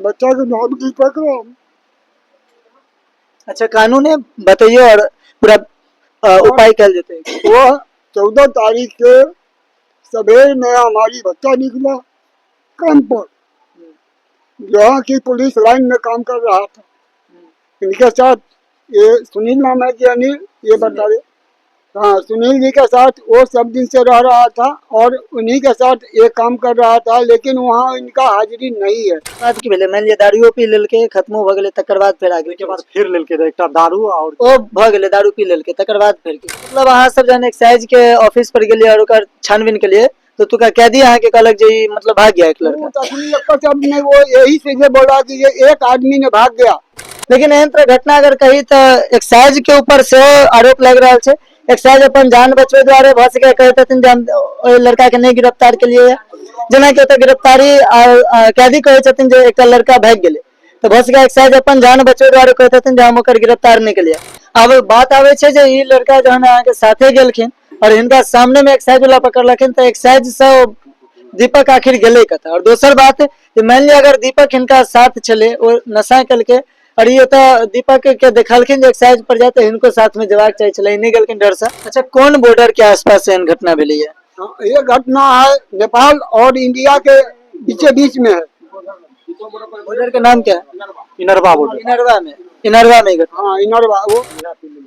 बच्चा के नाम दीपक राम। अच्छा, कानूने बतैयौ और पूरा उपाय कयल जेतै। वो 14 तारीख के सवेर में हमारी बच्चा निकला काम पर, जहाँ की पुलिस लाइन में काम कर रहा था। इनके साथ ये सुनील नाम है कि अनिल, ये बता रहे। हाँ, सुनील जी के साथ वो सब दिन से रह रहा था और उन्हीं के साथ ये काम कर रहा था, लेकिन वहाँ इनका हाजिरी नहीं है। बात की भेलै? मानि लिअ दारुओ पी लेलकै, खत्मो भऽ गेलै, तकर बाद फेर आगे? ओहिके बाद फेर लेलकै रहै एकटा दारू आओर ओ भऽ गेलै, दारू पी लेलकै, तकर बाद फेर की? मतलब अहाँ सब जहन एक्साइज के ऑफिस पर गेलियै और ओकर छानबीन केलियै तो तुका कैदी अहाँके कहलक जे ई मतलब भाग गया एक लड़का। वो तखनी एक शब्द नहीं, वो यही से ये बोला कि ये एक आदमी ने भाग गया। लेकिन एहन तरह घटना अगर कही तऽ एक्साइज के ऊपर सेहो आरोप लागि रहल छै। एक्साइज अपन जान बचबै दुआरे भऽ सकै कहैत हेथिन जे हम ओहि लड़का के नहि गिरफ्तार केलियै। जेनाकि ओतऽ गिरफ्तारी कैदी कहै छथिन जे एकटा लड़का भागि गेलै, तऽ भऽ सकै एक्साइज अपन जान बचबै दुआरे कहैत हेथिन जे हम ओकर गिरफ्तार नहि केलियै। आब बात आबै छै जे ई लड़का जहन अहाँके साथे गेलखिन और हिनका सामने में एक्साइज वाला पकड़लखिन, तऽ एक्साइज से दीपक आखिर गेलै कतऽ? और दोसर बात जे मानि लिअ अगर दीपक हिनका साथ छलै, ओ नशा केलकै और ई ओतऽ दीपक के देखलखिन जे एक्साइज पर जाय, तऽ हिनको साथ में जेबाक चाही छलै, नहि गेलखिन डर से। अच्छा, कोन बॉर्डर के आसपास एहन घटना भेलैया? हाँ, ये घटना है नेपाल और इंडिया के बीचे बीच में है। बॉर्डर के नाम क्या है? इनरवा बॉर्डर। इनरवा में, इनरवा में ई घटना। हाँ, इनरवा वो।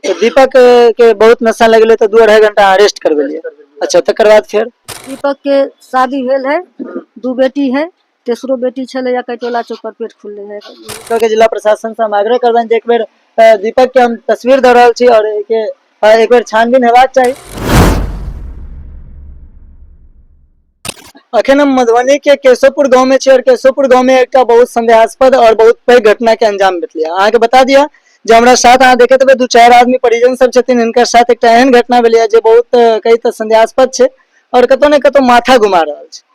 तऽ दीपक के बहुत नशा लगलै तऽ 2-2.5 घंटा अरेस्ट करबेलियै। अच्छा, तकर बाद फेर? दीपक के शादी भेल है, दू बेटी है, तेसरो बेटी छलै या कैटोला चौक पर पेट खुलले है। दीपक के जिला प्रशासन से हम आग्रह करबनि जे एक बेर दीपक के हम तस्वीर दऽ रहल छी और एहिके एक बेर छानबीन हेबाक चाही। अखन हम मधुबनी के केशोपुर गांव में छी और केशोपुर गांव में एकटा बहुत संदेहास्पद और बहुत पैघ घटना के अंजाम भेटलै। अहाँके बता दिअ जे हमरा साथ अहाँ देखैत हेबै 2-4 आदमी परिजन सब छथिन। हिनकर साथ एकटा एहन घटना भेलैए जे बहुत कही तऽ संदेहास्पद छै और कतौ ने कतौ माथा घुमा रहल छै।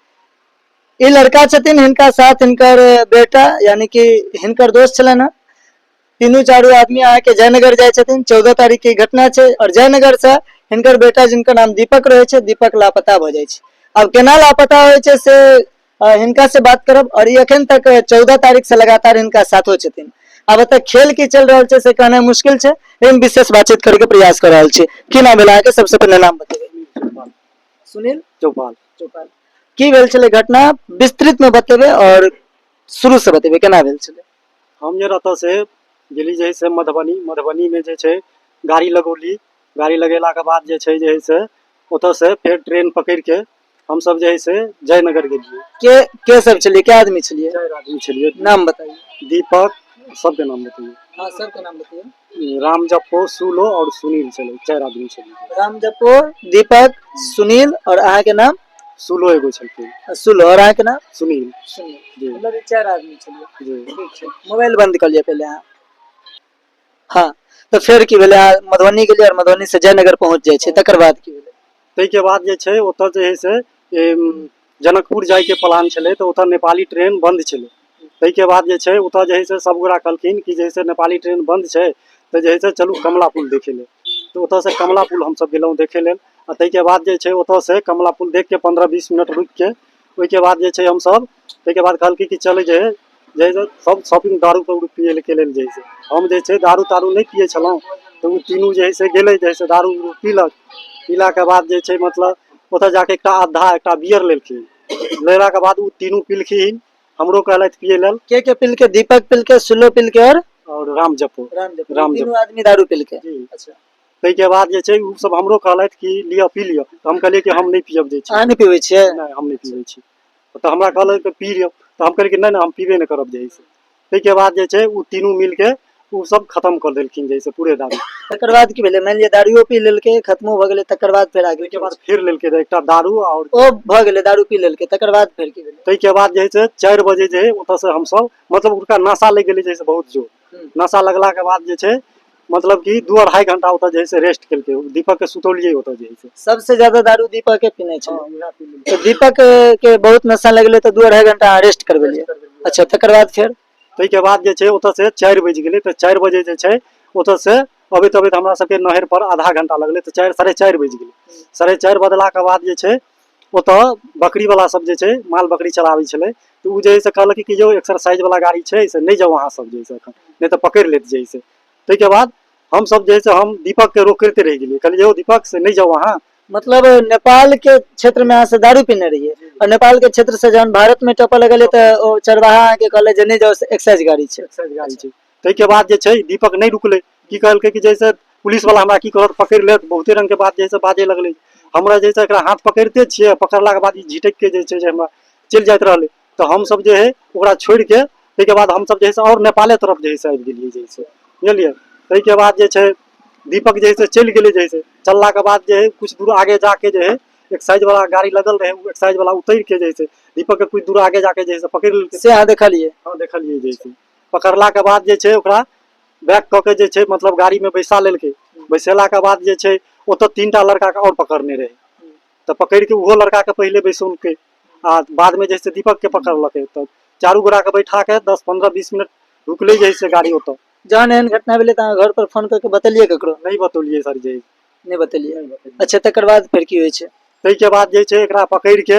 ई लड़का छथिन, हिनका साथ हिनकर बेटा यानी कि हिनकर दोस्त छलनि हँ। तीनू चारू आदमी अहाँके जयनगर जाइ छथिन। 14 तारीख के घटना छै और जयनगर से हिनकर बेटा, जिनकर नाम दीपक रहै छै, दीपक लापता भऽ जाइ छै। आब केना लापता होइ छै से हिनका से बात करब और ई एखन तक 14 तारीख से लगातार हिनका साथो छथिन। आब एतऽ खेल की चलि रहल छै से कहनाइ मुश्किल छै, लेकिन विशेष बातचीत करके प्रयास कर रहल छी। की नाम भेल अहाँके? सबसे पहिने नाम बतेबै। सुनील चौपाल। चौपाल। की भेल छलै घटना, विस्तृत में बतेबै और शुरू से बतेबै, केना भेल छलै? हम जे रहतऽ से गेली जे है से मधुबनी, मधुबनीमे जे छै गाड़ी लगौली। गाड़ी लगेलाके बाद जे छै जे है से ओतऽसँ फेर ट्रेन पकड़िके हमसब जे है से जयनगर गेलियै। के के सब छलियै? के आदमी छलियै? 4 आदमी छलियै। नाम बताइए। दीपक, सबके नाम बतैयौ? हाँ, सबके नाम बतैयौ। राम जप्पो, सुलो और सुनील छलै, 4 आदमी छलियै। राम जप्पो, दीपक, सुनील और अहाँके नाम? सुलो एगो छलखिन। सुलो, और अहाँके नाम? सुनील। सुनील। जी। मतलब ई 4 आदमी छलियै? जी। ठीक छै, मोबाइल बंद कऽ लिअ पहिले अहाँ। हाँ, तऽ फेर की भेलै? अहाँ मधुबनी गेलियै और मधुबनी से जयनगर पहुँच जाइ छै, तकर बाद की भेलै? ताहिके बाद जे छै ओतऽ जे है से जनकपुर जाइके प्लान छलै, तऽ ओतऽ नेपाली ट्रेन बन्द छलै। ताहिके बाद जे छै ओतऽ जे है से सब गोरा कहलखिन कि जे है से नेपाली ट्रेन बन्द छै तऽ जे है से चलू कमला पुल देखै लेल। तऽ ओतऽसँ कमला पुल हमसब गेलहुँ देखै लेल आ ताहिके बाद जे छै ओतऽसँ कमला पुल देखके 15-20 मिनट रुकिके ओहिके बाद जे छै हमसब ताहिके बाद कहलकै कि चलै जे जे है से सब शॉपिंग दारू तारू पिएके लेल। जे है से हम जे छै दारू तारू नहि पिए छलहुँ, तऽ ओ तीनू जे है से गेलै, जे है से दारू उरू पीलक। पीलाके बाद जे छै मतलब ओतऽ जाके एकटा आधा एकटा बियर लेलखिन। लेलाके बाद ओ तीनू पीलखिन, हमरो कहलथि पिए लेल। के के पिलके? दीपक पिलके, सुलो पिलके और और राम जपो। राम जपो। राम तीनू जपो। आदमी दारू पिलके? जी। अच्छा। ताहिके बाद जे छै ओ सब हमरो कहलथि कि लिअ पी लिअ, तऽ हम कहलियै कि हम नहि पियब जे छै। अहाँ नहि पीबै छियै? नहि, हम नहि पीबै छी। तऽ हमरा कहलक कि पी लिअ, तऽ हम कहलियै कि नहि नहि, हम पीबे नहि करब जे है से। ताहिके बाद जे छै ओ तीनू मिलके ओ सब खतम कऽ देलखिन जे है से पूरे दारू। तकर बाद की भेलै? मानि लिअ दारुओ पी लेलकै, खत्मो भऽ गेलै, तकर बाद फेर आगे? ताहिके बाद फेर लेलकै रहै एकटा दारू आओर ओ भऽ गेलै, दारू पी लेलकै, तकर बाद फेर की भेलै? ताहिके बाद जे है से 4 बजे जे है ओतऽसँ हमसब मतलब हुनका नशा लागि गेलै जे है से बहुत जोर। नशा लगलाके बाद जे छै मतलब कि 2-2.5 घंटा ओतऽ जे है से रेस्ट केलकै। दीपक के सुतौलियै ओतऽ जे है से। सबसे ज्यादा दारू दीपक के पीने छलै? तऽ दीपक के बहुत नशा लगलै तऽ 2-2.5 घंटा अरेस्ट करबेलियै। अच्छा, तकर बाद फेर? ताहिके बाद जे छै ओतऽ से 4 बजि गेलै, तऽ 4 बजे जे छै ओतऽ से अबैत अबैत हमरा सबके नहर पर आधा घंटा लगलै, तऽ 4, 4:30 बजि गेलै। 4:30 बजलाके बाद जे छै ओतऽ बकरी वाला सब जे छै माल बकरी चराबै छलै, तऽ ओ जे है से कहलक कि यौ एक्सरसाइज वाला गाड़ी छै से नहि जाउ अहाँ सब जे है से एखन, नहि तऽ पकड़ि लेत जे है से। ताहिके बाद हमसब जे है से हम दीपक के रोकिते रहि गेलियै, कहलियै यौ दीपक से नहि जाउ अहाँ। मतलब नेपाल के क्षेत्र में अहाँ से दारू पीने रहिए और नेपाल के क्षेत्र से जहन भारत में टपऽ लगलियै तऽ ओ चरवाहा अहाँके कहले जे नहि जाउ, एक्साइज गाड़ी छै। एक्साइज गाड़ी छै। ताहिके बाद जे छै दीपक नहि रुकलै, की कहलकै कि जैसे पुलिस वाला हमरा की करत, पकड़ि लेत, बहुते रंग के बात जे है से बाजै लगलै। हमरा जे है से एकरा हाथ पकड़िते छियै, पकड़लाके बाद ई झिटकि के जे छै से हमरा चलि जाइत रहलै। तऽ हमसब जे है ओकरा छोड़ि के ताहिके बाद हमसब जे है से आओर नेपाले तरफ जे है से आबि गेलियै जे है से, बुझलियै। ताहिके बाद जे छै दीपक जे है से चलि गेलै जे है से। चललाके बाद जे है किछु दूर आगे जाके जे है एक्साइज वाला गाड़ी लगल रहै, ओ एक्साइज वाला उतरि के जे है से दीपक के किछु दूर आगे जाके जे है से पकड़ि लेलकै। से अहाँ देखलियै? हँ, देखलियै जे है से। पकड़लाके बाद जे छै ओकरा बैक कऽ के जे छै मतलब गाड़ीमे बैसा लेलकै। बैसेलाके बाद जे छै ओतऽ 3टा लड़काके आओर पकड़ने रहै, तऽ पकड़ि के ओहो लड़काके पहिले बैसौलकै आ बादमे जे है से दीपकके पकड़लकै। तऽ चारू गोटाके बैठा के 10 15 20 मिनट रुकलै जे है से गाड़ी ओतऽ। जहन एहन घटना भेलै तऽ अहाँ घर पर फोन कऽ के बतेलियै ककरो? नहि बतौलियै सर जे। नहि बतेलियै। अच्छा, तकर बाद फेर की होइ छै? ताहिके बाद जे छै एकरा पकड़ि के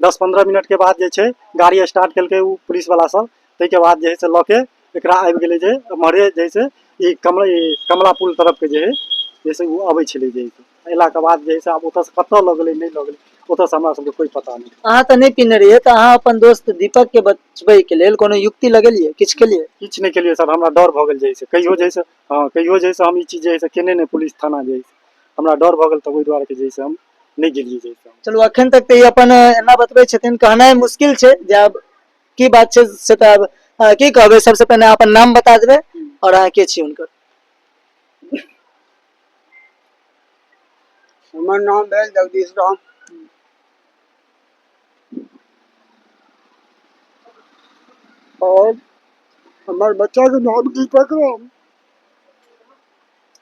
10 15 मिनट के बाद जे छै गाड़ी स्टार्ट केलकै ओ पुलिस वाला सब। ताहिके बाद जे है से लऽ के एकरा आबि गेलै जे एम्हरे जे है से ई कमला पुल तरफ के जे है जैसे ओ अबै छलै जे है से। अयलाके बाद जे है से आब ओतऽसँ कतऽ लऽ गेलै नहि लऽ गेलै ओतऽसँ हमरा सबके कोइ पता नहि। अहाँ तऽ नहि पीने रहियै, तऽ अहाँ अपन दोस्त दीपक के बचबै के लेल कोनो युक्ति लगेलियै, किछु केलियै? किछु नहि केलियै सर, हमरा डर भऽ गेल जे है से कहियो जे है से, हँ कहियो जे है से हम ई चीज जे है से केने नहि पुलिस थाना जे है से हमरा डर भऽ गेल, तऽ ओहि दुआरे के जे है से हम नहि गेलियै जे है से। चलू, अखन तक तऽ ई अपन एना बतबै छथिन, कहनाइ मुश्किल छै जे आब की बात छै से, तऽ आब की कहबै। सबसे पहिने अपन नाम बता देबै और अहाँ के छी हुनकर? हमर नाम भेल जगदीश राम। और हमर बच्चा के नाम दीपक राम।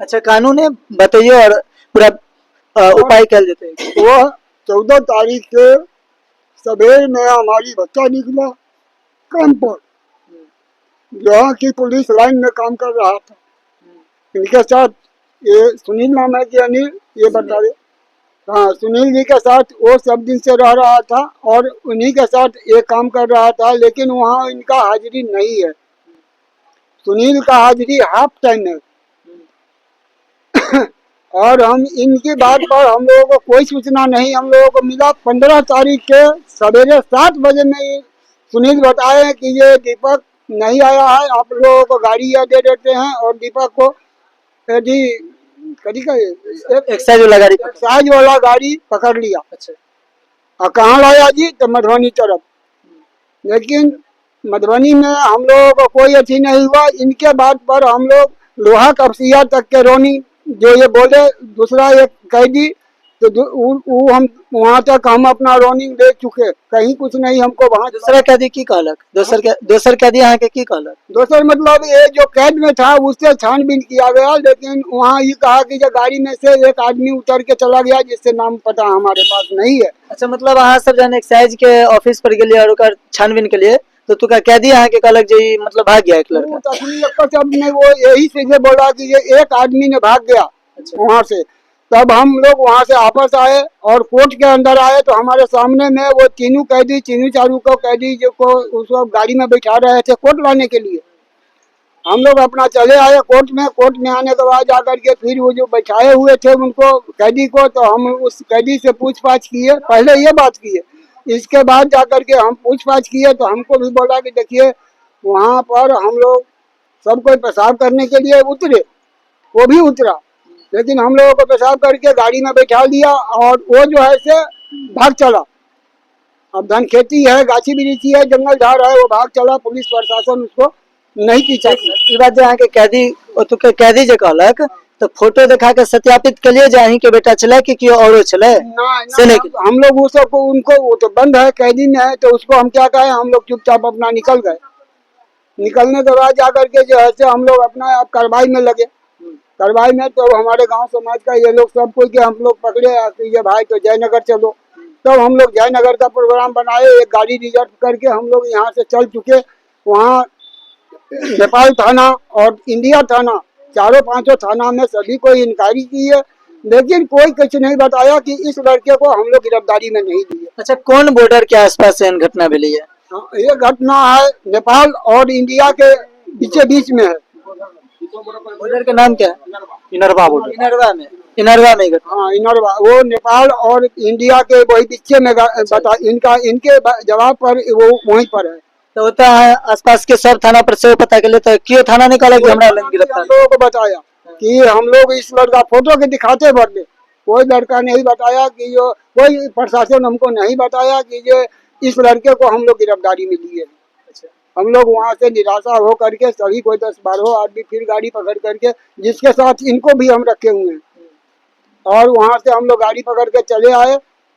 अच्छा, कानून बतैयो और पूरा उपाय कयल जेतै। वो 14 तारीख के सवेर में हमारी बच्चा निकला कानपुर, जहाँ की पुलिस लाइन में काम कर रहा था। इनके साथ ये सुनील नाम है कि अनिल, ये बता रहे। हाँ, सुनील जी के साथ वो सब दिन से रह रहा था और उन्हीं के साथ ये काम कर रहा था, लेकिन वहाँ इनका हाजिरी नहीं है। सुनील का हाजिरी हाफ टाइम है और हम इनकी बात पर हम लोगों को कोई सूचना नहीं हम लोगों को मिला। 15 तारीख के सवेरे 7 बजे में सुनील बताए कि ये दीपक नहीं आया है, आप लोगों को गाड़ी यह दे देते हैं और दीपक को यदि कभी का एक्साइज वाला गाड़ी, एक्साइज वाला गाड़ी पकड़ लिया। अच्छा। और कहाँ लाया जी? तो मधुबनी तरफ। लेकिन मधुबनी में हम लोगों को कोई अथी नहीं हुआ। इनके बात पर हम लोग लोहा कपसिया तक के रोनी जो ये बोले, दूसरा एक कैदी तो वो हम वहाँ तक हम अपना रोनिंग दे चुके, कहीं कुछ नहीं हमको वहाँ। दूसरा कैदी की कहलक? दोसर कैदी अहाँके की कहलक? दोसर मतलब ये जो कैद में था उससे छानबीन किया गया, लेकिन वहाँ ये कहा कि जो गाड़ी में से एक आदमी उतर के चला गया जिससे नाम पता हमारे पास नहीं है। अच्छा, मतलब अहाँ सब जहन एक्साइज के ऑफिस पर गेलियै और ओकर छानबीन के लिए तो तुका कैदी अहाँके कहलक जे ई मतलब भाग गया एक लड़का। वो तखनी एक शब्द नहीं, वो यही से जे बोला कि ये एक आदमी ने भाग गया वहाँ से। तब हम लोग वहाँ से वापस आए और कोर्ट के अंदर आए तो हमारे सामने में वो तीनों कैदी, तीनों चारों को कैदी जो को उसको गाड़ी में बैठा रहे थे कोर्ट लाने के लिए। हम लोग अपना चले आए कोर्ट में। कोर्ट में आने के बाद जाकर के फिर वो जो बैठाए हुए थे उनको कैदी को, तो हम उस कैदी से पूछताछ किए, पहले ये बात किए, इसके बाद जाकर के हम पूछताछ किए तो हमको भी बोला कि देखिए वहाँ पर हम लोग सब कोई पेशाब करने के लिए उतरे, वो भी उतरा, लेकिन हम लोगों को पेशाब करके गाड़ी में बैठा लिया और वो जो है से भाग चला। अब धान खेती है, गाछी वृक्षी है, जंगल झाड़ है, वो भाग चला, पुलिस प्रशासन उसको नहीं पीछा किया। ई बात जे अहाँके कैदी ओतुका कैदी जे कहलक तऽ फोटो देखा के सत्यापित केलियै जे अहीं के बेटा छलै कि केओ औरो छलै? ना, से नहीं। हम लोग वो सबको उनको वो तो बंद है, कैदी में है, तो उसको हम क्या कहें। हम लोग चुपचाप अपना निकल गए। निकलने के बाद जाकर के जो है से हम लोग अपना आप कार्रवाई में लगे। कार्रवाई में तो हमारे गांव समाज का ये लोग सब कोई के हम लोग पकड़े कि ये भाई तो जयनगर चलो। तब हम लोग जयनगर का प्रोग्राम बनाए, एक गाड़ी रिजर्व करके हम लोग यहाँ से चल चुके। वहाँ नेपाल थाना और इंडिया थाना, चारों पांचों थाना में सभी को इंक्वायरी की है, लेकिन कोई कुछ नहीं बताया कि इस लड़के को हम लोग गिरफ्तारी में नहीं लिए। अच्छा, कोन बॉर्डर के आसपास एहन घटना भेलै है? हाँ, ये घटना है नेपाल और इंडिया के बीचे बीच में है। बॉर्डर के नाम क्या है? इनरवा बॉर्डर। इनरवा में, इनरवा में घटना। हाँ, इनरवा, वो नेपाल और इंडिया के वही बीचे में बता इनका इनके जवाब पर वो वहीं पर है। तऽ ओतऽ आसपास के सब थाना पर सेहो पता केलियै तऽ केओ थाना नहि कहलक कि हमरा लग हम गिरफ्तार? लोगों को बताया कि हम लोग इस लड़का फोटो के दिखाते भर में कोई लड़का नहीं बताया कि जो कोई प्रशासन हमको नहीं बताया कि ये इस लड़के को हम लोग गिरफ्तारी में लिए हैं। हम लोग वहाँ से निराशा हो करके सभी कोई 10-12 आदमी फिर गाड़ी पकड़ करके, जिसके साथ इनको भी हम रखे हुए हैं, और वहाँ से हम लोग गाड़ी पकड़ के चले आए।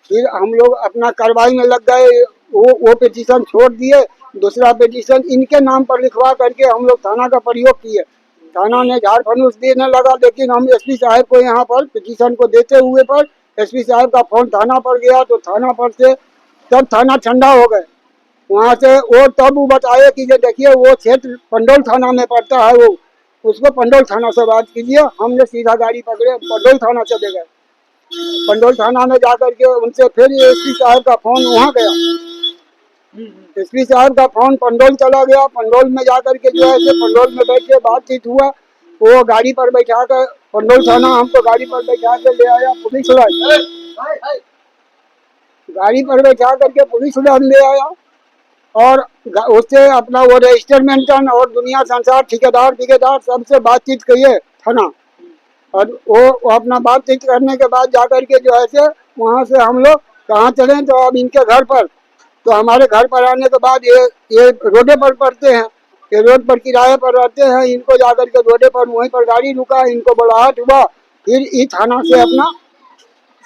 फिर हम लोग अपना कार्रवाई में लग गए। वो पिटीशन छोड़ दिए, दूसरा पिटीशन इनके नाम पर लिखवा करके हम लोग थाना का प्रयोग किए। थाना ने झाड़ फनूस देने लगा, लेकिन हम एसपी साहब को यहाँ पर पिटीशन को देते हुए पर एसपी साहब का फोन थाना पर गया, तो थाना पर से तब थाना ठंडा हो गए वहाँ से। वो तब वो बताए कि ये देखिए वो क्षेत्र पंडौल थाना में पड़ता है, वो उसको पंडौल थाना से बात कीजिए। हमने सीधा गाड़ी पकड़े, पंडौल थाना चले गए। पंडौल थाना में जाकर के उनसे फिर एसपी साहब का फोन वहाँ गया, एसपी साहब का फोन पंडौल चला गया। पंडौल में जाकर के जो है से पंडौल में बैठ के बातचीत हुआ। वो गाड़ी पर बैठा कर पंडौल थाना हमको गाड़ी पर बैठा के ले आया पुलिस लाइन, गाड़ी पर बैठा करके पुलिस लाइन ले आया और उससे अपना वो रजिस्टर मेंटेन और दुनिया संसार ठेकेदार ठेकेदार सबसे बातचीत किए थाना, और वो अपना बातचीत करने के बाद जाकर के जो है से वहाँ से हम लोग कहाँ चले तो अब इनके घर पर, तो हमारे घर पर आने के बाद ये रोडे पर पड़ते हैं, ये रोड पर किराए पर रहते हैं। इनको जाकर के रोडे पर वहीं पर गाड़ी रुका, इनको बुलाहट हुआ, फिर ई थाना से अपना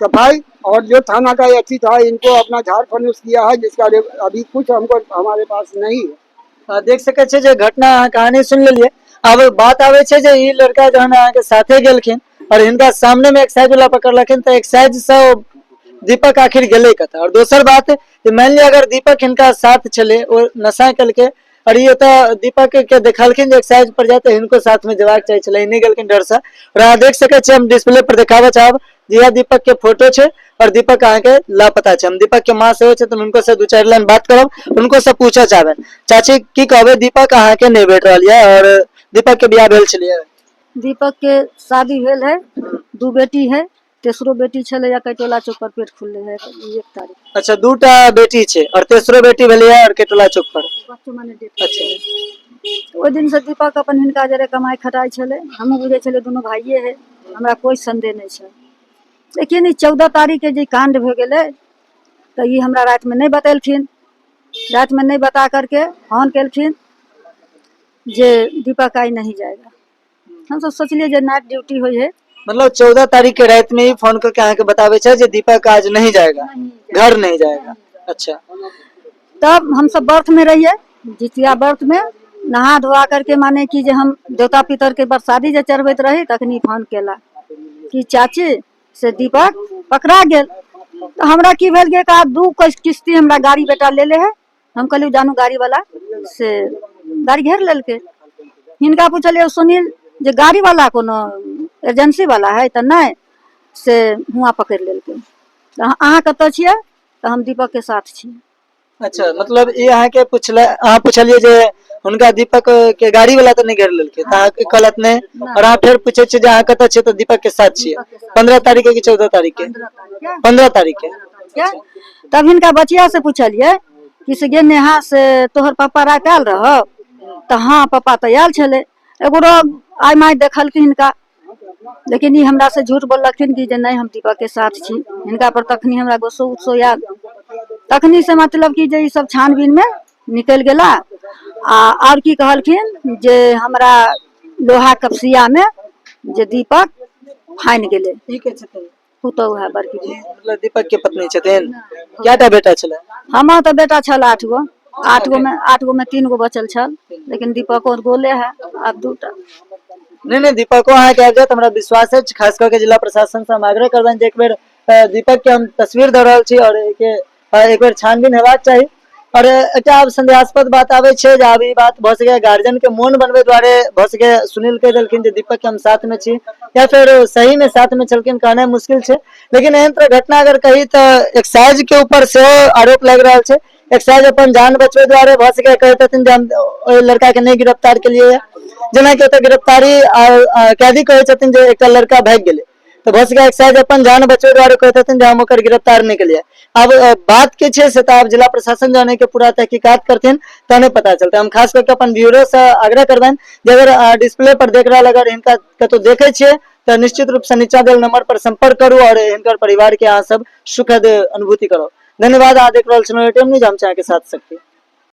सफाई और जो थाना का अथी था इनको अपना झाड़ फनूस किया है, जिसका अभी कुछ हमको हमारे पास नहीं है। देख सकै छियै जे घटना अहाँ कहानी सुनि लेलियै। आब बात आबै छै जे ई लड़का जहन अहाँके साथे गेलखिन और हिनका सामने में एक्साइज वाला पकड़लखिन तऽ एक्साइज से दीपक आखिर गेलै कतऽ? और दोसर बात जे मानि लिअ अगर दीपक हिनका साथ छलै, ओ नशा केलकै और ई ओतऽ दीपक के देखलखिन जे एक्साइज पर जाय तऽ हिनको साथ में जेबाक चाही छलै, ई नहि गेलखिन डरसँ। और अहाँ देख सकै छियै, हम डिस्प्ले पर देखाबऽ चाहब जे इएह दीपक के फोटो छै और दीपक अहाँके लापता छै। हम दीपक के माँ सेहो छथिन, हुनको से 2-4 लाइन बात करब, हुनको से पूछऽ चाहबनि। चाची, की कहबै, दीपक अहाँके नहि भेट रहल यऽ और दीपक के बियाह भेल छलैया? दीपक के शादी भेल है, 2 बेटी है, तेसरो बेटी छलैया कैटोला चौक पर पेट खुलले है 1 तारीख। अच्छा, 2टा बेटी छै और तेसरो बेटी भेलैया और कैटोला चौक पर। बच्चो माने डेट। अच्छा। ओहि दिन से दीपक अपन हिनका जरे कमाई खटाई छलै, हमहूँ बुझै छलै दुनू भाइये है, हमरा कोई संदेह नहीं छै। लेकिन ई 14 तारीख के जे कांड भऽ गेलै तऽ ई हमरा रातिमे नहि बतेलखिन, रातिमे नहि बता करके फोन केलखिन जे दीपक आइ नहीं जाएगा। हमसब सोचलियै जे नाइट ड्यूटी होइ है। मतलब 14 तारीख के रात में ही फोन करके अहाँके बताबै छै जे दीपक आज नहीं जाएगा, घर नहीं जाएगा। अच्छा। तब हमसब व्रत में रहिए, जितिया व्रत में नहा धोआ करके माने कि जे हम देवता पितर के बरसादी जे चढ़बैत रही तखनी फोन केला कि चाची से दीपक पकड़ा गेल। तऽ हमरा की भेल कि एक 2 किस्ती हमरा गाड़ी बेटा लेले है। हम कहलियै जानू गाड़ी वाला से गाड़ी घेर लेलकै। हिनका पुछलियै सुनील जे गाड़ी वाला कोनो एजेंसी वाला है तऽ नहि, से हुआँ पकड़ि लेलकै। तऽ अहाँ कतऽ छियै? तऽ हम दीपक के साथ छी। अच्छा, मतलब ई अहाँके पुछले, अहाँ पुछलियै जे हुनका दीपक के गाड़ी वाला तऽ नहि घेर लेलकै, तऽ अहाँके कहलत नहि, और अहाँ फेर पूछै छियै जे अहाँ कतऽ छियै तऽ दीपक के साथ छियै। 15 तारीख के कि 14 तारीख के? 15 तारीख के। क्या? तब हिनका बचिया से पुछलियै कि से गे नेहा से तोहर पापा राति आयल रहौ? तऽ हाँ पापा तऽ आयल छलै। एगो आइ माइ देखलखिन हिनका, लेकिन ई हमरा से झूठ बोललखिन कि जे नहि हम दीपक के साथ छी। हिनका पर तखनी हमरा गुस्सो उस्सो आयल, तखनी से मतलब कि जे ई सब छानबीन में निकलि गेला। आ और की कहलखिन जे हमरा लोहा कपसिया में जे दीपक फानि गेलै। ई के छथिन? पुतहु है बड़की। मतलब दीपक के पत्नी छथिन। कएटा बेटा छलै? हमर तऽ बेटा छल 8 गो, 8 गो में 8 गो में 3 गो बचल छल, लेकिन दीपको गोले है आब 2टा। नहीं नहीं, दीपको अहाँके आबि जायत हमरा विश्वास अछि। खास कऽ के जिला प्रशासन से हम आग्रह करबनि जे एक बेर दीपक के हम तस्वीर दऽ रहल छी और एक बेर छानबीन हेबाक चाही। और एकटा आब संदेहास्पद बात आबै छै जे आब ई बात भऽ सकैए गार्जियन के मोन बनबै दुआरे भऽ सकैए सुनील कहि देलखिन जे दीपक के हम साथ में छी, या फिर सही में साथ में छलखिन, कहनाइ मुश्किल छै। लेकिन एहन तरह घटना अगर कही तऽ एक्साइज के ऊपर सेहो आरोप लागि रहल छै। एक्साइज अपन जान बचबै दुआरे भऽ सकैए कहैत हेथिन जे हम ओहि लड़का के नहि गिरफ्तार केलियै। जेनाकि ओतऽ गिरफ्तारी कैदी कहै छथिन जे एकटा लड़का भागि गेलै, तऽ भऽ सकैए एक्साइज अपन जान बचबै दुआरे कहैत हेथिन जे हम ओकर गिरफ्तार नहि केलियै। आब बात की छै से तऽ आब जिला प्रशासन जाने के पूरा तहकीकात करथिन तहने पता चलतै। हम खास कऽ के अपन ब्यूरो से आग्रह करबनि जे अगर डिस्प्ले पर देख रहल अगर हिनका कतौ देखै छियै तऽ निश्चित रूप से नीचा देल नंबर पर संपर्क करू और हिनकर परिवार के अहाँ सब सुखद अनुभूति करो। धन्यवाद। अहाँ देख रहल छलहुँ एटीएम न्यूज, हम अहाँके साथ सकती।